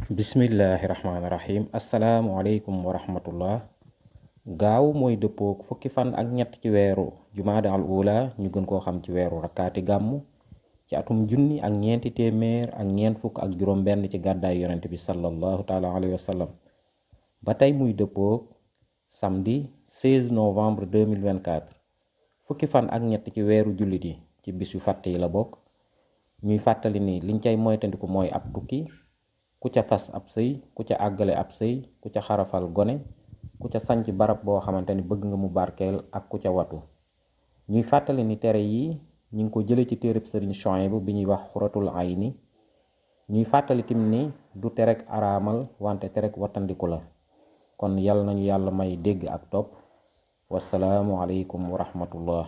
bismillahirrahmanirrahim. Assalamualaikum warahmatullah. Gaaw mooy dëppook fukki fan ak ñett ci weeru jumaada al ula ñu gën koo xam ci weeru rakkaati gàmmu ci atum junni ak ñeenti téeméer ak ñeent fukk ak juróom benn ci gàddaay yonent bi sallallahu taala alayhi wa sallam. Ba tey muy dëppook samedi 16 novembre 2024 fukki fan ak ñett ci weeru jullit yi ci bis yu fàtte yi la bokk. Ñuy fàttali ni liñ cay moytandiku mooy ab tukki, ku ca fas ab sëy, ku ca àggale ab sëy, ku ca xarafal gone, ku ca sanc barab boo xamante ni bëgg nga mu barkeel ak ku ca watu. Ñuy fàttali ni tere yi ñu ngi ko jële ci téereb sëriñ Chouaïbou bi ñuy wax xuratul ayni. Ñuy fàttali tim ni du terek araamal wante terek wattandiku la. Kon yàlla nañu yàlla may dégg ak topp. Wasalaamu aleykum wa rahmatullah.